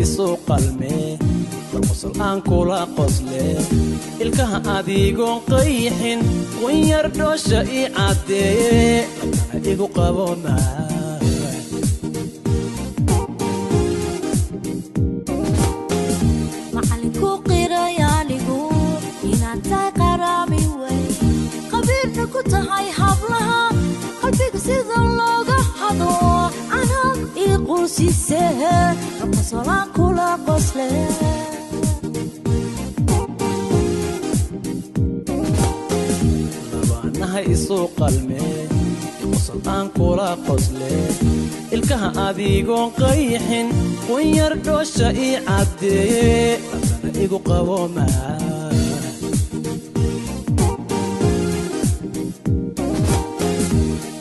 Isu qalme qosol aan kula qosle ilkaha adigoon qayxin wanyar dhoosha ii caddeeye labtana igu qabo macaan. Macallinku qiray anigu inaad tahay qaraami wey, qabiilna ku tahay hablaha qalbiga sida looga hado anaad ii quusise qosolaan kula qosle. Labaanahay isu qalme qosol aan kula qosle ilkaha adigoon qayxin wanyar dhoosha ii caddeeye labtana igu qabo macaan.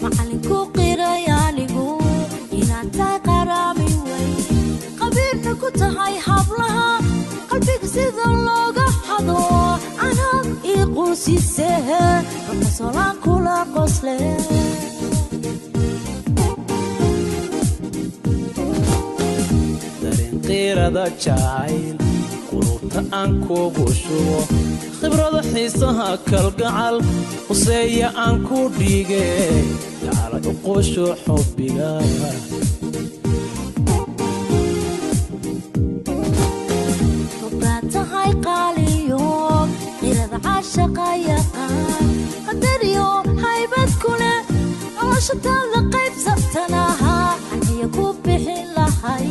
Macallinku qiray anigu inaad tahay qaraami wey, qabiilna ku tahay hablaha qalbiga sida looga hado anaad ii quusise qosolaan kula qosle. Dareen qiirada jacayl qulubta aan kugu shubo khibrada xiisaha kalgacal huseeya aan ku dhige jacalay u qushu xubbiga. Gobaad tahay qaaliyo qirada caashaqa yaqaan qadariyo haybad kule nolosha taada qaybsatanaha aniya ku bixin lahay.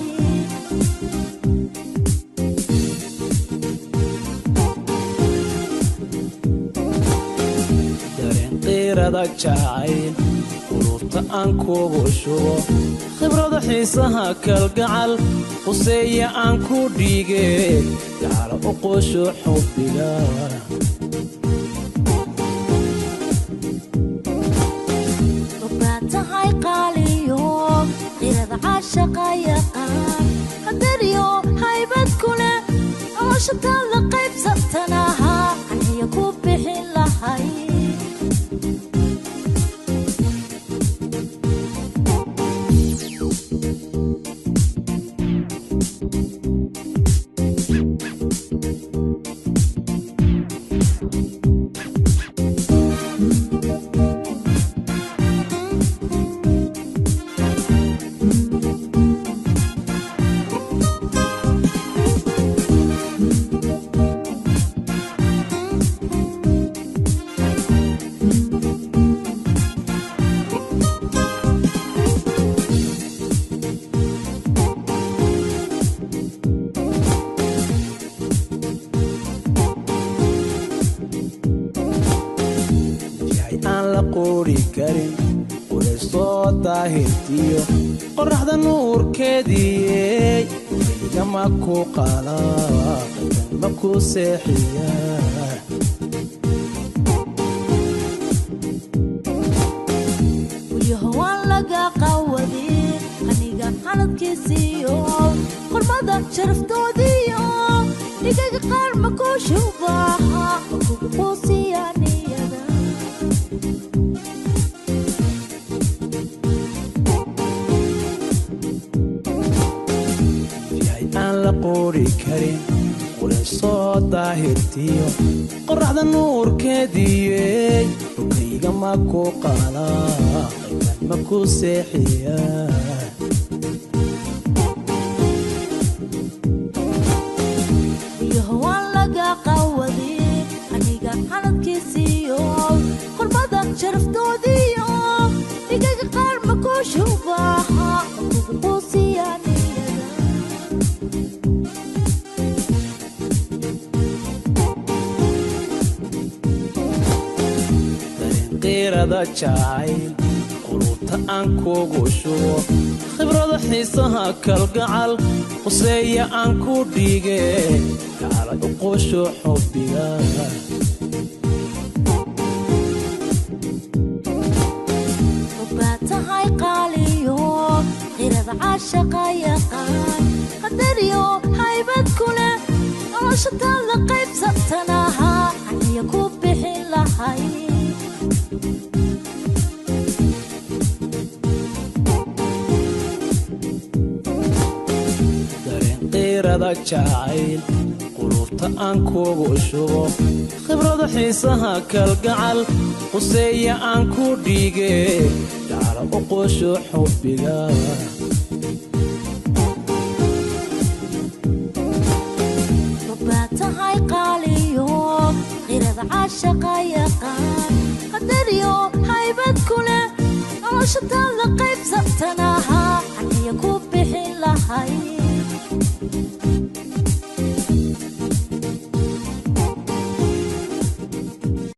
Dareen qiirada jacayl qulubta aan kugu shubo khibrada xiisaha kalgacal huseeya aan ku dhige jacala u qushu xubbiga. Gobaad tahay qaaliyo qirada caashaqa yaqaan qadariyo haybad kule nolosha taada qaybsatanaha aniya ku bixin lahay. Yahay aan la quuri karin quraysoo daahirtiyo qorraxda nuurkeediyey weligama ku qala qayban ma ku seexiya. Guryaha waan laga qawadin qaniga xanadkiisiiyo qormada sharaftoodiyo dhigaga qaar ma ku shubaha ma kugu quusiya niyada. Yahay aan la quuri karin quraysoo daahirtiyo qorraxda nuurkeediyey dhulkayga ma ku qala qayban ma ku seexiya. Guryaha waan laga qawadin qaniga xanadkiisiiyo qormada sharaftoodiyo dhigaga qaar ma ku shubaha ma kugu quusiya niyada. Dareen qiirada jacayl qulubta aan kugu shubo khibrada Xiisaha kalgacal quseeya aan ku dhiige, kaalay u qosho xubbiga. Baa tahay qaaliyo, qirada caashaqa yaqaan, qadariyo haybad ku leh, nolosha taada qaybsatanaha aniya ku bixin lahay. Dareen qiirada jacayl qulubta aan kugu shubo, khibrada xiisaha kalgacal quseeya aan ku dhiige, kaalay u qosho xubbiga. Baa tahay qaaliyo, qirada caashaqa yaqaan, qadariyo haybad ku leh, nolosha taada qaybsatana